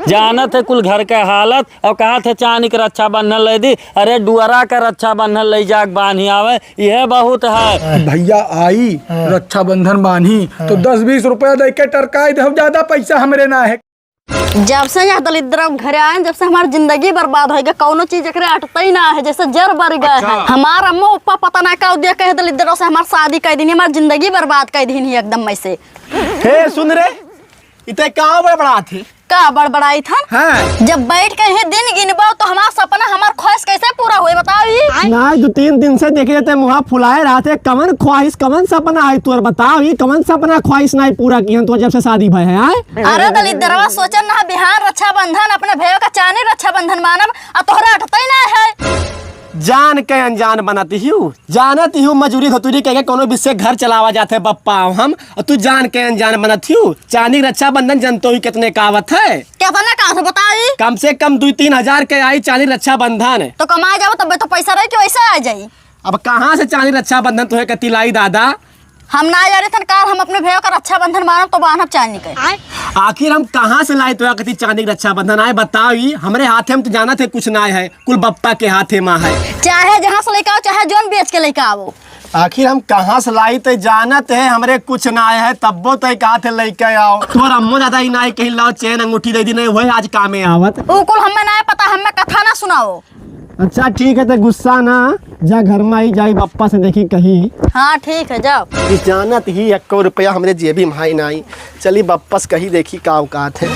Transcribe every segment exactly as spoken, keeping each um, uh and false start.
जानत है कुल घर के हालत, और कहत है चानी के रक्षाबंधन लइ दी। अरे, डुअरा के रक्षाबंधन लइ जाके बान्ही आवे, इहे बहुत है। भइया आई, हाँ। रक्षाबंधन बान्ही, हाँ। तो दस बीस रुपया दइ के टरकाइ देहु, ज्यादा पइसा हमरे नाहीं है। जब से यह दलिद्रम घरे आए, जब से हमार जिंदगी बर्बाद होइ गए, कउनो चीज एकरे अटतइ नाहीं है, जइसे जर बर गए अच्छा। हैं। हमार अम्मो पप्पा पता नाहीं का उद्या कहे दलिद्रों से हमार शादी कइ दिहिन, हमार जिंदगी बर्बाद कइ दिहिन एकदम में से। हे सुन रे, इते का बड़बड़ात है? का बड़बड़ाइत हन? हाँ। जब बैठ के ही दिन गिनबो तो हमार सपना, हमार ख्वाहिश कइसे पूरा होई बताओ ई? नाहीं, दो तीन दिन से देखे जाते मुँह फुलाए रहत है, कवन ख्वाहिश, कवन सपना है तोर बताओ, ई कवन सपना ख्वाहिश नाहीं पूरा किहन तो जब से शादी भय है, आय? अरे दलिद्रवा सोचन ना बिहान रक्षाबंधन अपने भइयो का चानी रक्षाबंधन मानब, आ तोहरा अटतइ नाहीं है। जान के अनजान बनत हिउ, जानत हिउ मजूरी धतूरी कइके कउनो बिस्से घर चलावा जात है बप्पा हम, और तू जान के अनजान बनत हिउ। चानी रक्षाबंधन जनतो ही कितने का आवत है? कितना का आवत है बताई? कम से कम दुइ तीन हजार के आई चानी रक्षाबंधन। तो कमाए जाबो तबे तो पइसा रही कि वइसे आ जाई? अब कहाँ से चानी रक्षाबंधन तोहे कति लाई दादा? हम ना जाने थन काल हम अपने भइयो का रक्षाबंधन मानब तो बान्हब चानी के। आखिर हम कहाँ से लाई तोहे कति चानी के रक्षाबंधन आए बताओ ई? हमरे हाथे में तो जानत है कुछ नाहीं है, कुल बप्पा के हाथे में है। चाहे जहाँ से लइके आओ, चाहे जौन बेच के लइके आओ। आखिर हम कहाँ से लाई? तइ जानत है हमरे कुछ नाहीं है, तब्बो तइ कहत है लइके आओ। तोर अम्मो दादा ही नाहीं कहीं लाओ, चेन अंगूठी दइ दी नाहीं, वही आज कामे आवत। उ कुल हमें नाहीं पता, हमें कथा ना सुनाओ। अच्छा ठीक है, तइ गुस्सा ना, जा घर में आई जाई बप्पा से देखी कही। हाँ ठीक है, जाओ। ई जानत ही एक्को रुपया हमरे जेबी में है नाहीं, चली बप्पा से कही देखी का औकात है।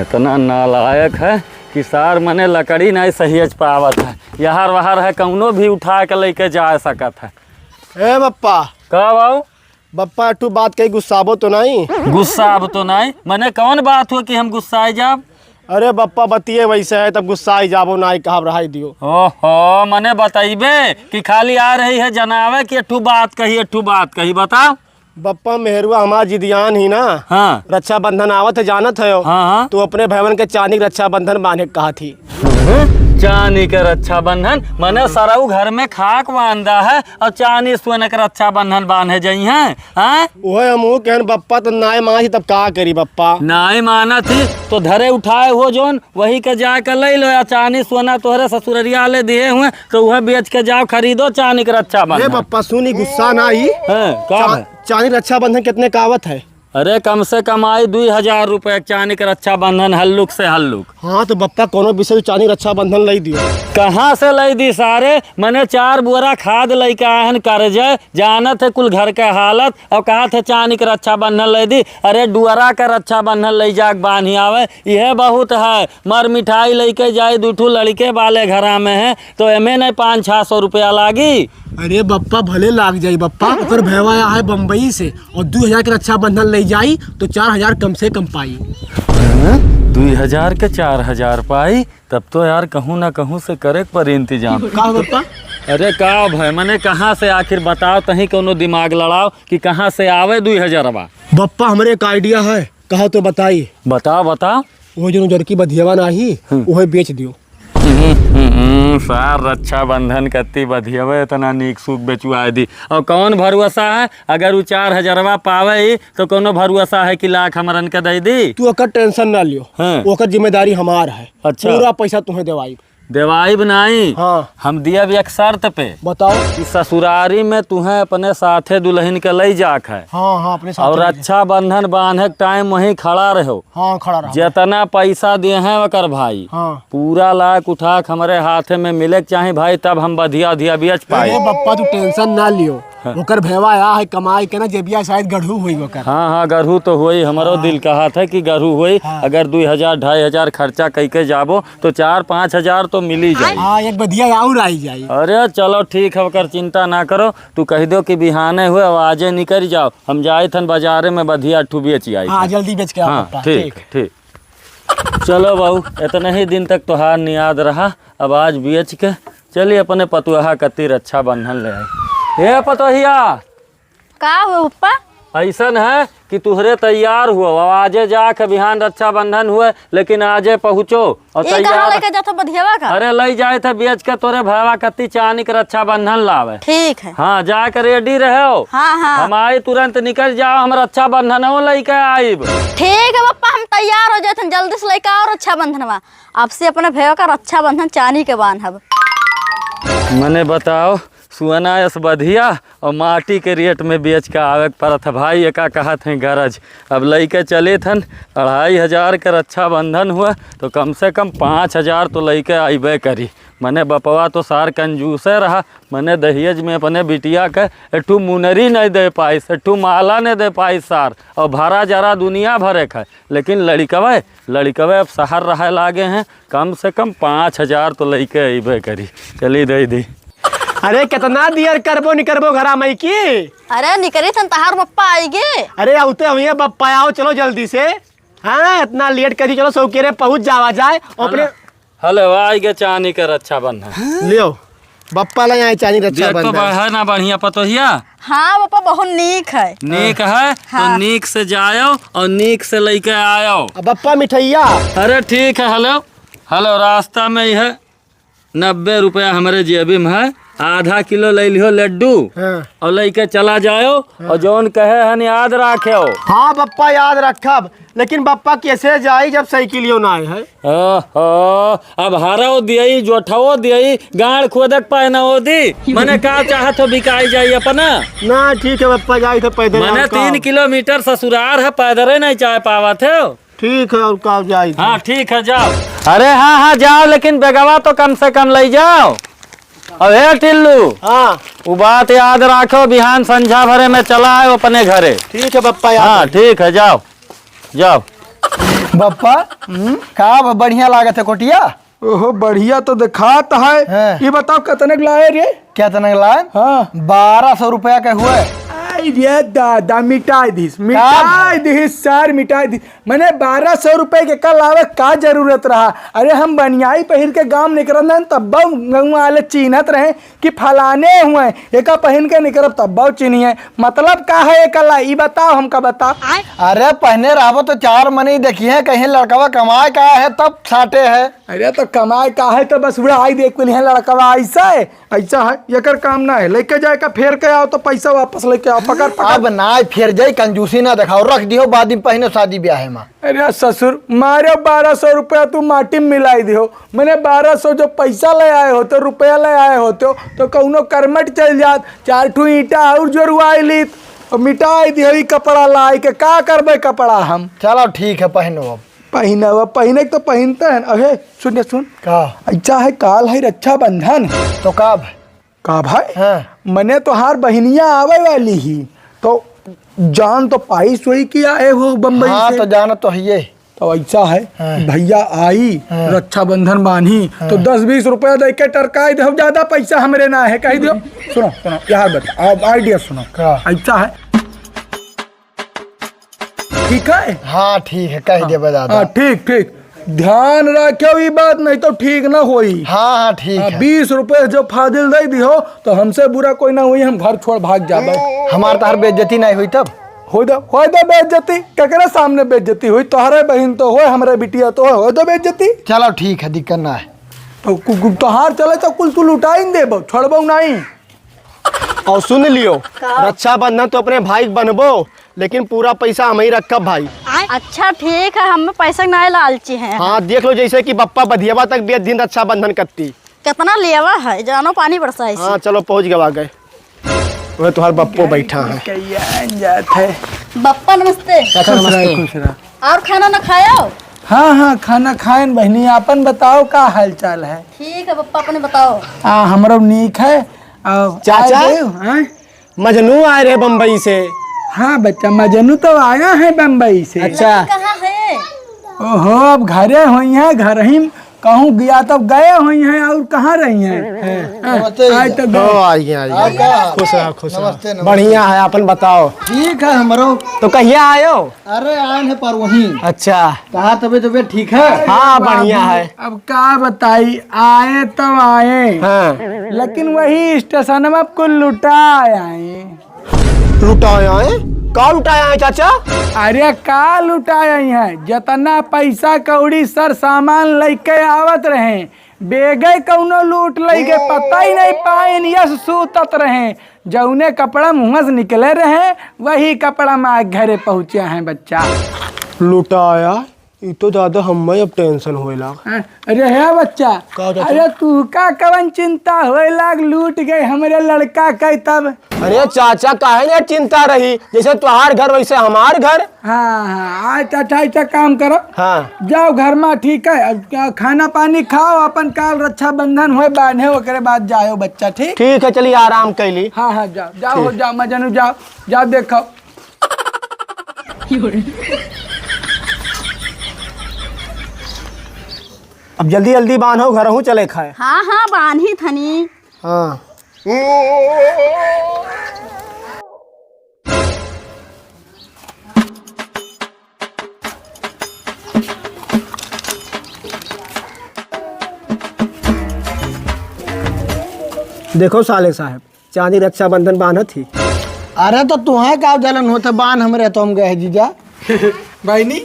इतना नालायक है कि सार मने लकड़ी नाहीं सहियज पावत है, यहर वहर है कउनो भी उठा के लइके जा सकत है। ए बप्पा। का बाऊ? बप्पा, एक ठो बात कही, गुस्साबो तो नाहीं? गुस्साब तो नाहीं? मने कउन बात हो कि हम गुस्साए जाब? अरे बप्पा, बतिये वइसे है, तब गुस्साए जाबो नाहीं, कहब रहाई दियो। ओहो, मने बतइबे कि खाली आ रही है जनावे कि एक ठो बात कही, एक ठो बात कही, बताओ। बप्पा, मेहरुआ हमार जिदियान ही ना, हाँ। रक्षाबंधन आवत है, जानत है, हाँ, हाँ। तू अपने भइयन के चानी के रक्षाबंधन बान्हे के कहत ही। चानी के रक्षाबंधन? मने सरऊ घर में खाक बांधा है और चानी सोना के रक्षाबंधन बान्हे जइहैं, हाँ? उहे हमहू कहन बप्पा, तो नाय मानत ही तब का करी बप्पा? नाय मानत ही तो धरे उठाए हो जौन, वही के जाके लइ लो, या चानी सोना तोहरे ससुररिया ले दिहे हुए तो उहे बेच के जाओ खरीदो चानी के रक्षाबंधन। ए बप्पा सुनी, गुस्सा ना आई। हाँ, का चा-, है? चानी रक्षाबंधन कितने का आवत है? अरे, कम से कम आई दुइ हजार रुपया के चानी के रक्षाबंधन, हल्लुक से हल्लुक। हाँ, तो बप्पा, कउनो बिस्से चानी रक्षाबंधन लइ दियो। कहाँ से लइ दी सारे? मने चार बोरा खाद लइके आए हन कर्जे, जानत है कुल घर के हालत, और कहत है चानी के रक्षाबंधन लइ दी। अरे, डुअरा के रक्षाबंधन लइ जाके बान्ही आवे, इहे बहुत है। मर मिठाई लइके जाई, दुइ ठो लड़िके बाले घरा में है, तो एमे नहीं पाँच छह सौ रुपया लागी। अरे बप्पा, भले लाग जाई बप्पा, ओकर भैवा आया है बम्बई से और दुइ हजार के रक्षाबंधन लइ जाई तो चार हजार कम से कम पाई। हाँ? दुइ हजार के चार हजार पाई, तब तो यार कहूँ ना कहूँ से करे के पड़ी इंतजाम। का हो बप्पा? अरे का भाई, मने कहाँ से आखिर बताओ, तहीं कउनो दिमाग लड़ाओ कि कहाँ से आवे दुइ हजारवा? बप्पा, हमरे एक idea है, कहा तो बताई। बताओ, बताओ। वो जो उजरकी बधियवा नाही, हम्म। उहे बेच दियो। हम्म, हम्म, सार रक्षाबंधन कत्ती बधियवे इतना नीक सूक बेचुआए दी। और कौन भरोसा है, अगर उ चार हजारवा पावे ही, तो कौनो भरोसा है कि लाख हमरन के दे दी? तू ओकर tension ना लियो, हाँ। ओकर जिम्मेदारी हमार है। अच्छा। पूरा पैसा तुम्हें देवाई। देवाइब नाई। हाँ। हम दियब एक शर्त पे। बताओ। कि ससुरारी में तुहें अपने साथे दुलहिन के लई जाक है। हाँ, हाँ, अपने साथे और लई जा। रक्षाबंधन बांधे के time वहीं खड़ा रहो। हाँ, खड़ा रहो। जेतना पैसा देहें ओकर भाई, हाँ। पूरा लाक उठाक हमरे हाथे में मिले के चाही भाई, तब हम बधिया अधिया बेच पाई। अरे बप्पा, तू tension ना लियो। हाँ। ओकर भैवा आया है कमाई के ना, जेबिया शायद गढ़ू होई ओकर। हाँ, हाँ, गढ़ू तो होई, हमरो हाँ। दिल कहत है कि गढ़ू होई। हाँ। अगर दुई हजार, ढाई हजार खर्चा कइके जाबो, तो चार पाँच हजार तो मिली जाई। हाँ, एक बधिया और आई जाई। अरे चलो ठीक है, ओकर चिंता ना करो, तू कहि दो कि बिहाने हुए और आजे निकल जाओ, हम जाइत हन बाजारे में बधिया ठू बेच आई। हाँ, जल्दी बेच के आओ हाँ, पप्पा, ठीक, ठीक। ठीक। चलो बहू, इतने ही दिन तक तोहार नियाद रहा, अब आज बेच के चली अपने पतोहा कती रक्षाबंधन ले आई। ए पतोहिया, का हुआ पप्पा? अइसन है कि तुहरे तैयार हुआ, अब आजे जाके बिहान रक्षाबंधन हुए, लेकिन आजे पहुँचो। और ई कहाँ तैयार लेके जात हो बधियावा का? अरे, लई जाए थे बेच के तोरे भैया कत्ती चानी के रक्षाबंधन लावे। ठीक है। हाँ, जाके ready रहो। हाँ, हाँ। हम आई तुरंत निकल जाओ, हम रक्षाबंधन हो लेके आइब। ठीक है पप्पा, हम तैयार हो जाते हैं, जल्दी से लेके आओ रक्षाबंधनवा। अब से अपने भैया का रक्षाबंधन चानी के बांधब। मने बताओ, सुअना यस बधिया और माटी के rate में बेच के आवे के पड़त है भाई, एका कहत हैं गरज। अब लइके चलित हन, अढ़ाई हजार के रक्षाबंधन हुआ तो कम से कम पाँच हजार तो लइके अइबे करी। मने बपवा तो सार कंजूसे रहा, मने दहेज में अपने बिटिया के एक ठू मुनरी नहीं दे पाइस, एक ठू माला नहीं दे पाइस सार, और भरा जरा दुनिया भरे खाए। लेकिन लड़िकवे, लड़िकवे अब शहर रहे लागे हैं, कम से कम पाँच हजार तो लइके अइबे करी। चली दे दी। अरे, कितना दियर करबो निकरबो घरा मई की? अरे, निकरी थन तहार पप्पा आइगे। अरे, आउते हुए बप्पा, आओ, चलो जल्दी से। हाँ, इतना late करी, चलो सौकेरे पहुँच जावा जाए। अपने हेलो, आइगे चानी के रक्षाबंधन। लियो, बप्पा ले आए चानी देख तो रक्षाबंधन। बा-, है ना बढ़िया पतोहिया? हाँ बप्पा, बहुत नीक है। नीक है, तो हाँ। नीक से जायो और नीक से लइके आयो। अब बप्पा मिठैया। अरे ठीक है, हेलो, हेलो, रास्ता में ही है, नब्बे रुपया हमरे जेबी में है, आधा किलो ले लिहो लड्डू हाँ। और लइके चला जायो। हाँ। और जौन कहे हन याद राख्यो। हाँ बप्पा, याद रखब, लेकिन बप्पा कैसे जाई जब साइकिलियो ना आए है? ओहो, अब हरव दियई, जोठवो दियई, गाड़ खोदक पहनवो दी। मने का चाहत हो, बिकाई जाई अपना? ना, ठीक है बप्पा, जाई थे पैदल, मने और का? तीन किलोमीटर ससुरार है, पैदले नहीं चाह पावत हो। ठीक है, और का जाई थे? हाँ, ठीक है, जाओ। अरे हाँ, हाँ, जाओ, लेकिन बेगवा तो कम से कम लई जाओ। अब हे टिल्लू, हाँ। उ बात याद राखो, बिहान संझा भरे में चला आयो अपने घरे। ठीक है बप्पा, याद हाँ, रखो। ठीक है, जाओ, जाओ। बप्पा, हम्म? का ब-, बढ़िया लागत है कोटिया? ओहो, बढ़िया तो देखात है। हाँ। ये बताओ, कितने के लाए रे? कितने के लाए? हाँ। बारह सौ रुपया के हुए। आई रे दादा, मिटाई दिस, का? मिटाई दिस, सार मिटाई दिस। मने बारह सौ रुपए के कल आवे, का जरूरत रहा? अरे, हम बनियाई पहिर के गाँव निकरन हन, तब गौवा वाले चीन्हत रहे कि फलाने हुए, एका पहिन के निकरब, तब चिन्हिए। मतलब का है एका ला, ई बताओ, हमका बताओ। अरे, पहने रहबो तो चार मनई देखिए, कहीं लड़कवा कमाए का है, तब साटे है। अरे, तो कमाए का है, तो बस उड़ाई दे कुल है लड़कवा, ऐसा है। ऐसा है, एकर काम ना है, लेके जाए का, फेर के आओ तो पैसा वापस लेके आओ, पकड़, पकड़। अब ना फेर जाई, कंजूसी ना देखाओ, रख दियो, बाद में पहने शादी ब्याह में। अरे ससुर, मारे बारह सौ रुपया तू माटी में मिलाई दियो, मने बारह सौ जो पैसा ले आए होते, रुपया ले आए होते, तो कौनो करमट चल जात, चार ठू ईंटा और जोरवाई लीत, और मिटाई दियो ई कपड़ा लाई के, का करबे कपड़ा हम? चलो ठीक है, पहनो अब। पहिनवा, पहिने के तो पहिनते हैं। अहे, सुन, सुन। का? अच्छा है, काल है रक्षाबंधन। तो का भाई? का भाई? हाँ। मने तोहार बहिनिया आवे वाली ही, तो जान तो पाइस होई कि आए हो बम्बई हाँ, से। तो जान तो है ये। तो ऐसा है, हाँ। भैया आई, हाँ। रक्षाबंधन बांधी, हाँ। तो दस बीस रुपया दे के टरकाई दे, ज्यादा पैसा हमरे ना है, कही दियो। सुनो, सुनो, यार बता, अब idea सुनो। का? ऐसा है, ठीक है? हाँ, ठीक है, कह देबे दादा। हाँ, ठीक, ठीक। ध्यान रखियो ई बात, नहीं तो ठीक ना होई। हाँ, हाँ, ठीक हाँ, है। बीस रुपए जो फाजिल दे दिहो, तो हमसे बुरा कोई ना होई, हम घर छोड़ भाग जाबे। हमार तोहार बेइज्जती नहीं होई तब? होई दे, होई दे बेइज्जती। केकरे सामने बेइज्जती होई? तोहरे बहिन तो होय, हमरे बिटिया तो होय, होई दे बेइज्जती। चलो, ठीक है, दिक्कत ना है। तो कु-, कु-, तोहार चले तो कुल तू लुटाई न देबो, छोड़बो नहीं। और सुन लियो, का? रक्षाबंधन तो अपने भाई के बनबो, लेकिन पूरा पैसा हम ही रखब भाई। अच्छा ठीक है, हम पैसा के नाय लालची हैं। हाँ, देख लो जैसे कि बप्पा बधियावा तक बेच दिन रक्षाबंधन कत्ती। कितना लेवा है, जानो पानी बरसा है इसी। हाँ, चलो पहुँच गवा गए। वह तुम्हार बप्पो बैठा है। कहिया जात है। बप्पा नमस्ते। अच्छा, खुश रहो, नमस्ते। खुश रहो। और खाना ना खायो? हाँ, हाँ, खाना खाएन बहिनी, आपन बताओ का हाल चाल है? ठीक है बप्पा, अपने बताओ। आ, हमरो नीक है। आ, चाचा? आ गए हो, हाँ? मजनू आए रहे बम्बई से। हाँ बच्चा, मजनू तो आया है बम्बई से। अच्छा। कहाँ है? ओहो, अब घरे होई हैं, घर ही कहूँ गया तो गए होई हैं, और कहाँ रही हैं? हैं। नमस्ते आज तो भैया। गए। ओ, आइए, आइए। आप का? खुश रहो, खुश रहो। नमस्ते, नमस्ते। बढ़िया है, अपन बताओ। ठीक है हमरो। तो कहिया आयो? अरे आए हैं पर वहीं। अच्छा। कहा तबे तबे ठीक है? हाँ, बाबू, बढ़िया है। अब का बताई, आए तो आए। हाँ। लेकिन वही स्टेशन में कुल लुटा आए। लुटाए आए? का लुटाया है चाचा? अरे का लुटाया है, जितना पैसा कौड़ी सर सामान लइके आवत रहे, बेगे कौनो लूट लइके, पता ही नहीं पाइन, यस सूतत रहे। जौने कपड़ा मुँह से निकले रहे, वही कपड़ा में आज घरे पहुँचे हैं बच्चा। लुटाया? ई तो दादा हम्मे अब tension होए लाग। हाँ, अरे हे बच्चा, का चाचा? अरे तू का कवन चिंता होए लाग, लूट गए हमरे लड़का के तब। अरे चाचा, काहे ना चिंता रही, जैसे तोहार घर वैसे हमार घर। हाँ, हाँ, अच्छा, अच्छा, अच्छा काम करो। हाँ। जाओ घर में, ठीक है, अब क्या खाना पानी खाओ, अपन काल रक्षाबंधन होए बान्हे, ओकरे बाद जाओ बच्चा, ठीक? ठीक है, चलिए आराम कैली। हाँ, हाँ, जाओ, जाओ, ठीक। जाओ, मजनू जाओ, जाओ देखो। अब जल्दी जल्दी बान्हो, घरहू चले खाए। हाँ, हाँ, बान्ही थनी। हाँ। देखो साले साहब, चांदी रक्षाबंधन बान्हत ही। अरे तो तुहें का जलन होत है, बान्ह हमरे तो हम गए जीजा। बहिनी,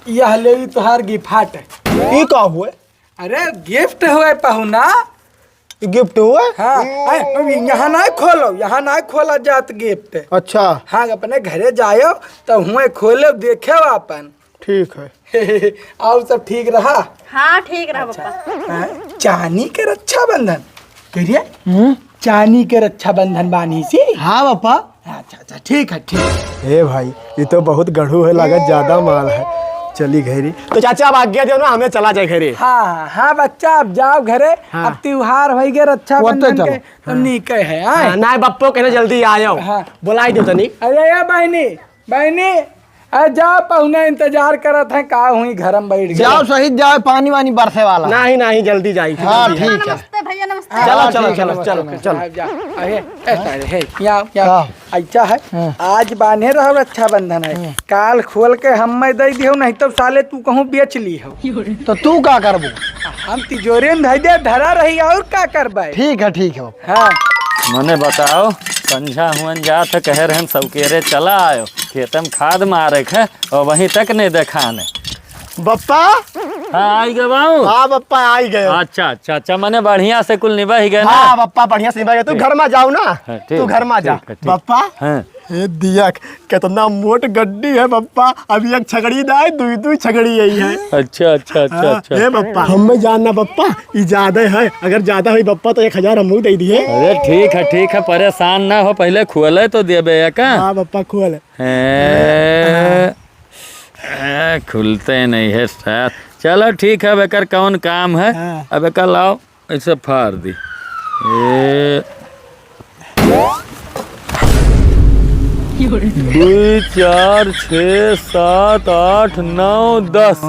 यह ले ई तोहार गिफ्ट है। ई का हुए? अरे गिफ्ट हुए पहुना। ई गिफ्ट हुए? हाँ, अरे, यहाँ ना खोलो, यहाँ ना खोला जात गिफ्ट। अच्छा। हाँ, अपने घरे जायो तो हुए खोले देखे अपन। ठीक है। और सब ठीक रहा? हाँ, ठीक रहा, अच्छा। पप्पा। हाँ, चानी के रक्षाबंधन। कह रही है? हम्म? चानी के रक्षाबंधन बान्ही सी? हाँ, पप्पा। अच्छा, अच्छा, ठीक है, ठीक है। ए भाई, ये तो बहुत गढ़ू है, लागत ज्यादा माल है। चली घरी। तो चाचा, अब आज्ञा दो ना, हमें चला जाए घरे। हाँ, हाँ, बच्चा, अब जाओ घरे। हाँ। अब त्योहार होई गए रक्षाबंधन के, तो हाँ। नीके है, आए? हाँ, ना, बप्पो कहने जल्दी आयो। हाँ। बुलाई दो तनी। अरे, ए बहिनी, बहिनी, अरे जा, पहुना इंतजार करत हैं, का हुई, घर में बैठ गए। जाओ सही, जाओ, पानी वानी बरसे वाला। नहीं, नहीं, जल्दी जाई, हाँ, जल्दी जाई। ठीक है। नमस्ते भैया, नमस्ते। चलो, हाँ, चलो, ठीक है, चलो, नमस्ते, चलो, नमस्ते। चलो। हाँ, जा। अरे, ए, सारे, हे, यहाँ, यहाँ। हाँ। अच्छा है, हाँ। आज बान्हे रहो, रक्षाबंधन है। हाँ। काल खोल के हम मैं दे दियो, नहीं तो साले तू कहूँ बेच ली हो। तो तू का करबो? हम तिजोरी में धई दे, धरा रही, और का करबे? ठीक है, ठीक है। हाँ। मने बताओ, संझा हुअन जात है, कहे रहन सौकेरे चला आयो, खेत में खाद मारे के है, और वहीं तक नहीं देखाने। बप्पा? हाँ, आई गए बाबू। हाँ बप्पा, आई गए। अच्छा, अच्छा, अच्छा, मने बढ़िया से कुल निबह गए ना? हाँ बप्पा, बढ़िया से निबह गए। तू ठीक। घर में जाओ ना, हाँ, ठीक, तू घर में जा। ठीक है, ठीक। बप्पा? हाँ। ए दिया, कितना मोट गड्डी है बप्पा, अभी एक छगड़ी ना है, दुई दुई छगड़ी यही है। अच्छा, अच्छा, अच्छा, हाँ, अच्छा। ए बप्पा, हमें जानना बप्पा, ई ज्यादा है, अगर ज्यादा होई बप्पा तो एक हजार हमहू दे दिए। अरे ठीक है, ठीक है, परेशान ना हो, पहले खुअले तो देबे या का? हाँ बप्पा, खुअले। ए, ए, खुलते नहीं है साथ। चलो ठीक है, अब एकर कौन काम है? हाँ। अब एकर लाओ। ऐसे फाड़ दी। ए, दुई, चार, छः, सात, आठ, नौ, दस।